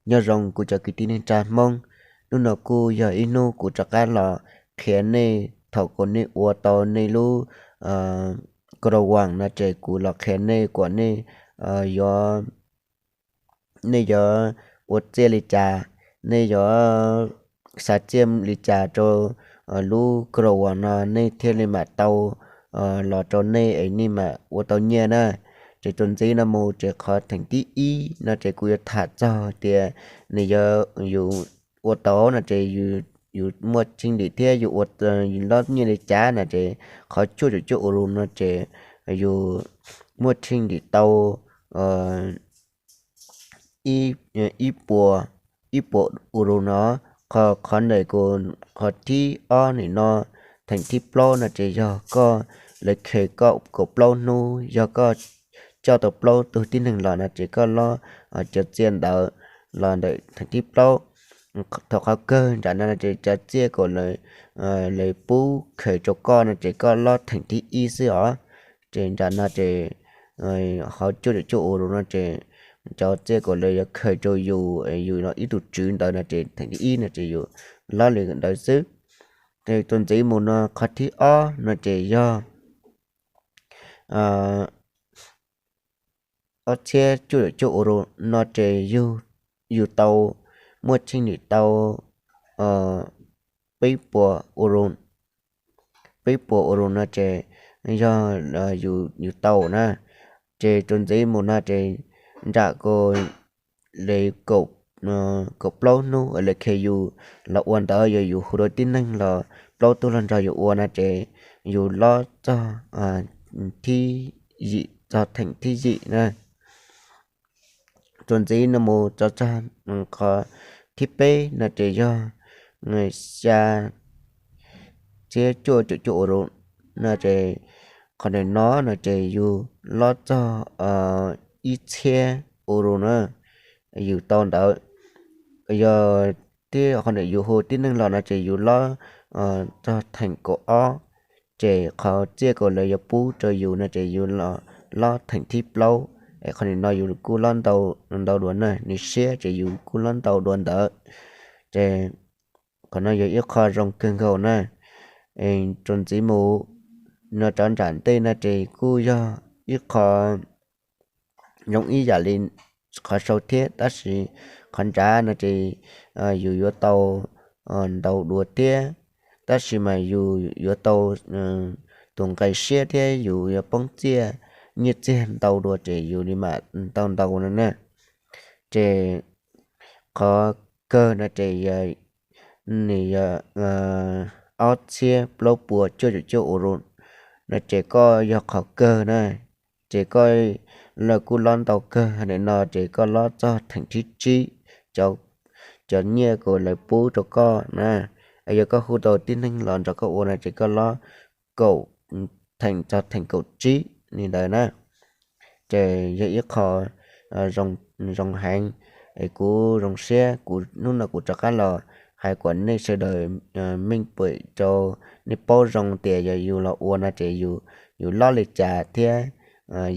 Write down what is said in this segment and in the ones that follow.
Nyob zoo kuv cov kwv tij neej tsa Hmoob, hnub no kuj yog ib hnub kuv rov qab los qhia nej thaum kuv nej ua tau nej lub Chrome no ces kuv los qhia nej kom nej yuav nej yuav ua txiaj li cas, nej yuav xa txiaj li cas rau lub Chrome no nej thiaj li mam tau los rau nej es nej mam ua tau nyiaj na. Ces txuas ntxiv no mus ces qhov theem thib ib no ces kuv yuav tham txog tias nws yog yus ua tau no ces yus muaj tsheej dim thiab yus ua lob nyiaj li cas no ces qhov cuaj caum cuaj ua lus no ces yus muaj tsheej dim tau ib puas, ib puas ua lus no. Qhov ntawm kuv qhov thib ob nim no, theem thib plaub no ces yog koj, lawv khe koj kaum plaub hnub, yog koj coj tau plaub tug tib neeg los no ces koj lob cov txiaj ntawd los ntawm theem thib plaub. Thaum qhov kawg nram no ces cov txiaj kom lawv pub khe rau koj no ces koj lob theem thib ib xwb os. Ces nram no ces qhov cuaj caum cuaj ua lus no ces cov txiaj kom lawv yuav khe rau yus, yus los ib tug tswv ntawd no ces theem thib ib no ces yus lob li ntawd xwb. Ces txuas ntxiv mus no qhov thib ob no ces yog ob txhiab cuaj caum cuaj ua lus no ces yus, yus tau muaj tsheej dim tau peb puas ua lus, peb puas ua lus no ces yog yus tau na. Ces txuas ntxiv mus no ces nram kuv li kaum plaub hnub lawv khe yus los ua ntawd, yog yus hu rau tib neeg los plaub tug los nrog yus ua no ces yus lob txog thib yim, txog theem thib yim na. Txuas ntxiv no mus txog txog qhov thib peb no ces yog xya txhiab cuaj caum cuaj ua lus no ces qhov ntawm no no ces yus lob txog ib txhiab ua lus na, yus tau ntawd. Yog tib qhov ntawm yus hu tib neeg los no ces yus lob txog theem kaum ob, ces qhov txiaj kom lawv yuav pub rau yus no ces yus lob theem thib plaub. Es qhov nim no yus kuj lob ntau dua na, nws siab ces yus kuj lob ntau dua ntawd. Ces qhov no yog ib qho zoo kawg nkaus na. Txuas ntxiv mus no rov nram ntej no ces kuj yog ib qho zoo ib yam li qhov sau thiab, tab sis qhov nrad no ces yus yuav tau ntau dua thiab, tab sis mas yus yuav tau tus nqi siab thiab yus yuav poob txiaj, nyiaj txiag ntau dua ces yus li mam tau ntau no na. Ces qhov kawg no ces yog, nws yog ob txhiab plaub puas cuaj caum cuaj ua lus no ces koj yog qhov kawg na. Ces koj, lawv kuj lob ntau kawg nim no ces koj lob txog theem thib tsib, cov nyiaj kom lawv pub rau koj na. Yog koj hu tau tib neeg los nrog koj ua no ces koj lob kaum theem txog theem kaum tsib li ntawd na. Ces yog ib qho zoo heev. Es kuv zoo siab kuv hnub no kuv rov qab los hais kom nej sawv daws meej pem rau nej paub zoo tias yog yus los ua no ces yus lob li cas thiab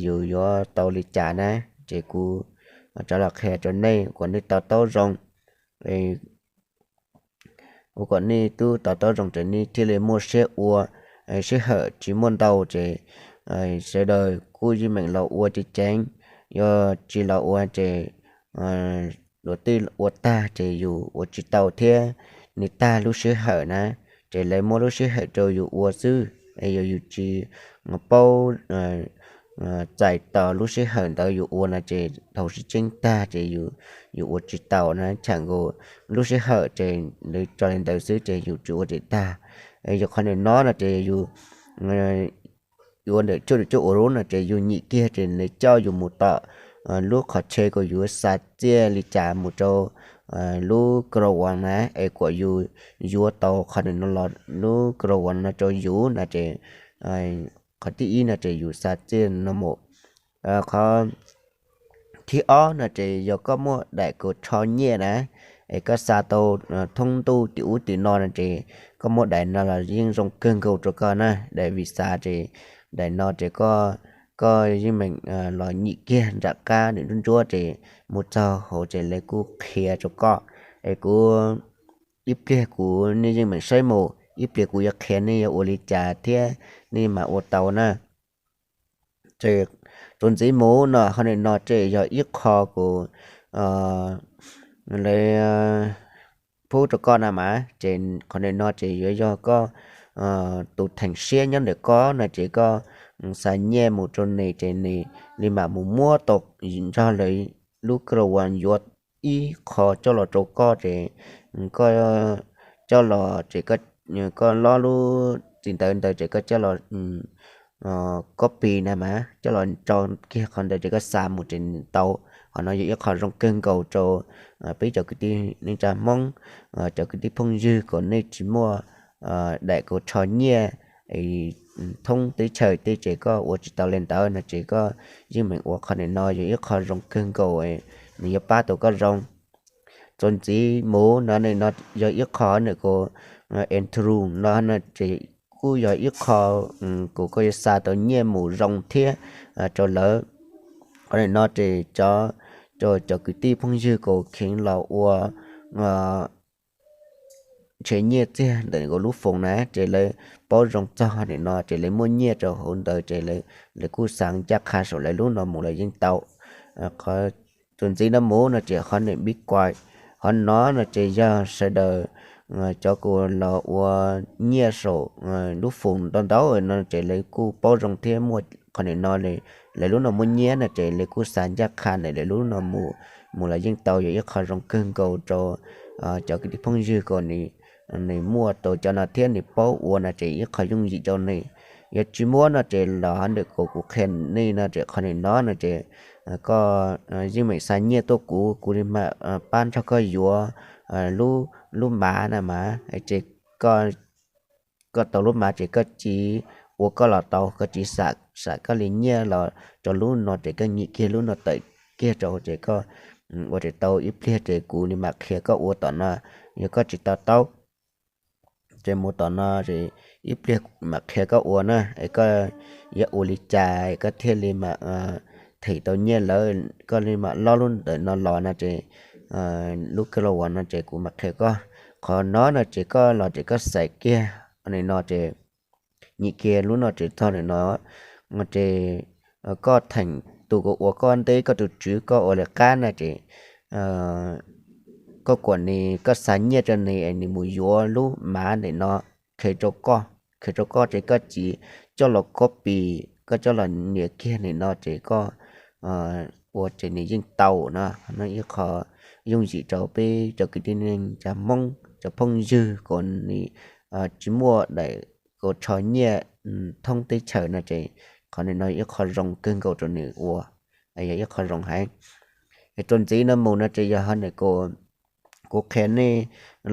yus yuav tau li cas na. Ces kuv rov los qhia rau nej kom nej to taub zoo, ua kom nej twb to taub zoo ces nej thiaj li muaj siab ua. Sij hawm tsis muaj ntau ces sawv daws kuj yeej meem los ua ceev ceev, yog tsis los ua ces luag tej ua tag ces yus ua tsis tau thiab, nws tag lub sij hawm na, ces lawv muab lub sij hawm rau yus ua xwb. Es yog yus tsis paub txais tos lub sij hawm ntawd yus ua no ces thaum sib tseeb tag ces yus ua tsis tau na, tsam nkaus lub sij hawm ces lawv tso li ntawd xwb ces yus tsis ua ces tag. Yog qhov nim no no ces yus ua ntawm cuaj caum cuaj ua lus no ces yus nyim kiag ces nws coj yus mus tom lub qhov chaw kom yus xa txiaj li cas mus rau lub Chrome na, es kom yus yuav tau qhov nim no los lub Chrome no rau yus no ces qhov thib ib no ces yus xa txiaj no mus. Qhov thib ob no ces yog koj muaj daim kom tsho nyiaj na, es koj xa tau thoob ntuj tim ub tim no no ces koj muaj daim no los yeej zoo kawg nkaus rau koj na. Daim Visa ces daim no ces koj koj yeej meem los nyim kiag nram qab nws ntsuab ntsuab ces mus txog hauv ces lawv kuj qhia rau koj. Es kuv ib pliag kuv nej yeej meem saib mus, ib pliag kuv yuav qhia nej yuav ua li cas thiab nej mam ua tau na. Ces txuas ntxiv mus no qhov ntawm no ces yog ib qho kuv lawv pub rau koj na mas, ces qhov ntawm no ces yuav yog koj tus theem siab nyob ntawm koj no ces koj xa nyiaj mus rau nws ces nws li mam mus muab tau nrog lawv lub kawg los uas yuav ib qho coj los rau koj ces koj coj los ces koj lob lub txiv ntawv ntawd ces koj coj los copy na mas coj los tso kiag qhov ntawd ces koj xa mus ces nws tau. Qhov no yog ib qho zoo kawg nkaus rau peb cov kwv tij neej tsa Hmoob, cov kwv tij phooj ywg kom nej tsis muaj daim kaus tsho nyiaj thoob teb chaws tej ces koj ua tsis tau li ntawd no ces koj yeej meem ua qhov ntawm no yog ib qho zoo kawg nkaus, nws yuav pab tau koj zoo. Txuas ntxiv mus no, no yog ib qho ntawm kuv Entrust no no ces kuj yog ib qho kuv koj yuav xa tau nyiaj mus zoo thiab rau lawv. Qhov ntawm no ces cov, cov kwv tij phooj ywg kuv kheev los ua ntshe nyiaj txiag ntawm kuv lub foos na ces lawv paub zoo txog ntawm no ces lawv muaj nyiaj rau hauv ntawd ces lawv kuj xa ncaj qha saum lawv lub no mus los yeej tau. Qhov txuas ntxiv no mus no ces qhov ntawm Bitcoin, qhov no no ces yog sawv daws cov kuv los ua nyiaj saum lub foos ntau ntau no ces lawv kuj paub zoo thiab muaj qhov ntawm no, lawv lub no muaj nyiaj no ces lawv kuj xa ncaj qha ntawm lawv lub no mus los yeej tau. Yog ib qho zoo kawg nkaus rau cov kwv tij phooj ywg kom nws muaj tau cov no thiab nws paub ua no ces ib qho yooj yim rau nws. Yog tsis muaj no ces los ntawm kuv, kuv qhia nej no ces qhov ntawm no no ces koj yeej meem xa nyiaj tuaj kuv, kuv li mam pab nrog koj yuav lub mav na mas ces koj tau lub mav ces koj tsiv ua koj los tau, koj tsiv xam koj li nyiaj los rau lub no ces koj nyim kiag lub no tawm kiag rau ces koj ua ces tau. Ib pliag ces kuv li mam qhia koj ua tom no, yog koj tsis to taub ces mus tom no es ib pliag mam qhia koj ua na, es koj yuav ua li cas koj thiaj li mam them tau nyiaj lawm, koj li mam lob lub ntawm no los no ces lub kawg los uas no ces kuv mam qhia koj. Qhov no no ces koj los ces koj xaiv kiag ntawm no ces nyim kiag lub no ces txog ntawm no ces koj theem tus kuv ua koj ntej, koj tus tswv koj ua lawv qab na ces koj kuam nws, koj xa nyiaj rau nws es nws mus yuav lub mav ntawm no qhia rau koj, qhia rau koj ces koj tsiv coj los copy, koj coj los nias kiag ntawm no ces koj ua ces nws yeej tau na. No ib qho yooj yim rau peb cov kwv tij neej tsa Hmoob cov phooj ywg kom nws tsis muaj daim kaus tsho nyiaj thoob teb chaws no ces qhov ntawm no ib qho zoo kawg nkaus rau nws ua, yog ib qho zoo heev. Es txuas ntxiv no mus no ces yog ho ntawm kuv, kuv qhia nej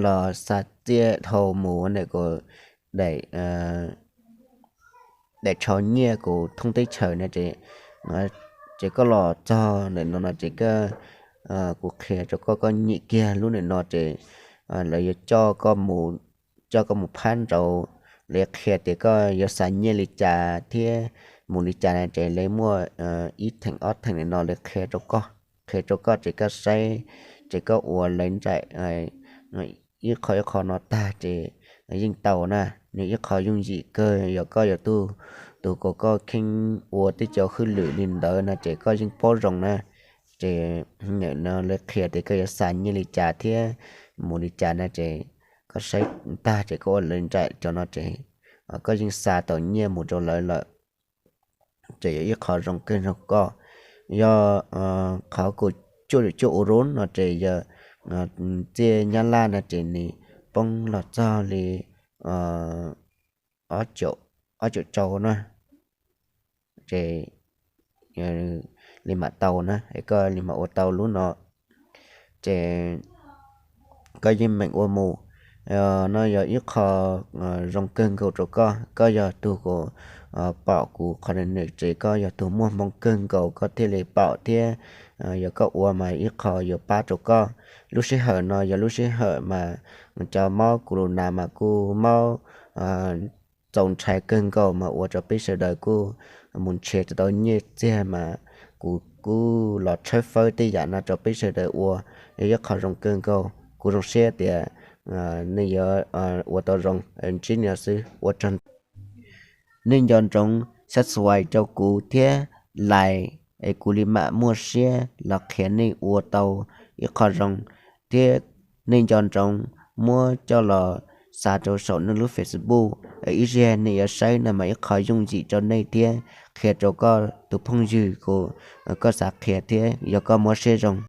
los xa txiaj dhau mus ntawm kuv daim, daim tsho nyiaj kuv thoob teb chaws no ces, ces koj los txog ntawm no no ces koj, kuv qhia rau koj, koj nyim kiag lub ntawm no ces lawv yuav coj koj mus, coj koj mus phab nraud, lawv qhia tias koj yuav xa nyiaj li cas thiab mus li cas no ces lawv muaj ib theem ob theem ntawm no lawv qhia rau koj, qhia rau koj ces koj saib, ces koj ua lawv nraim ib qho ib qho no tag ces yeej tau na. Nws ib qho yooj yim kawg, yog koj yog tus, tus kom koj kheev ua tej cov hwj lwm li ntawd no ces koj yeej paub zoo na. Ces ntawm no lawv qhia tias koj yuav xa nyiaj li cas thiab mus li cas no ces koj saib tag ces koj ua lawv nraim cov no ces koj yeej xa tau nyiaj mus rau lawv lawm. Ces yog ib qho zoo kawg nrog koj. Yog qhov kuv cuaj cuaj ua rub no ces yog txiaj Nyab Laj no ces nws poob los txog li ob caum rau na, ces li mam tau na, es koj li mam ua tau lub no, ces koj yeej meem ua mus. No yog ib qho zoo kawg nkaus rau koj. Koj yog tus kom pom kuv qhov ntawm no ces koj yog tus muaj hmoo kawg nkaus koj thiaj li pom thiab. Yog koj ua mas ib qho yuav pab rau koj. Lub sij hawm no yog lub sij hawm mas cov mob corona mas kuj mob txaus ntshai kawg nkaus mas ua rau peb sawv daws kuj mus nrhiav tau nyiaj txiag mas kuv kuj los tshawb fawb tej yam no rau peb sawv daws ua, yog ib qho zoo kawg nkaus. Kuv zoo siab tias nej yuav ua tau zoo. Ntsib no xwb, ua tsaug ntau. Nej nco ntsoov subscribe rau kuv thiab like es kuv li mam muaj siab los qhia nej ua tau ib qho zoo, thiab nej nco ntsoov muab coj los xa rau saum nej lub Facebook. Ib zaug nej yuav saib no mas ib qho yooj yim rau nej thiab qhia rau koj tus phooj ywg kom koj xav qhia thiab yog koj muab siab zoo.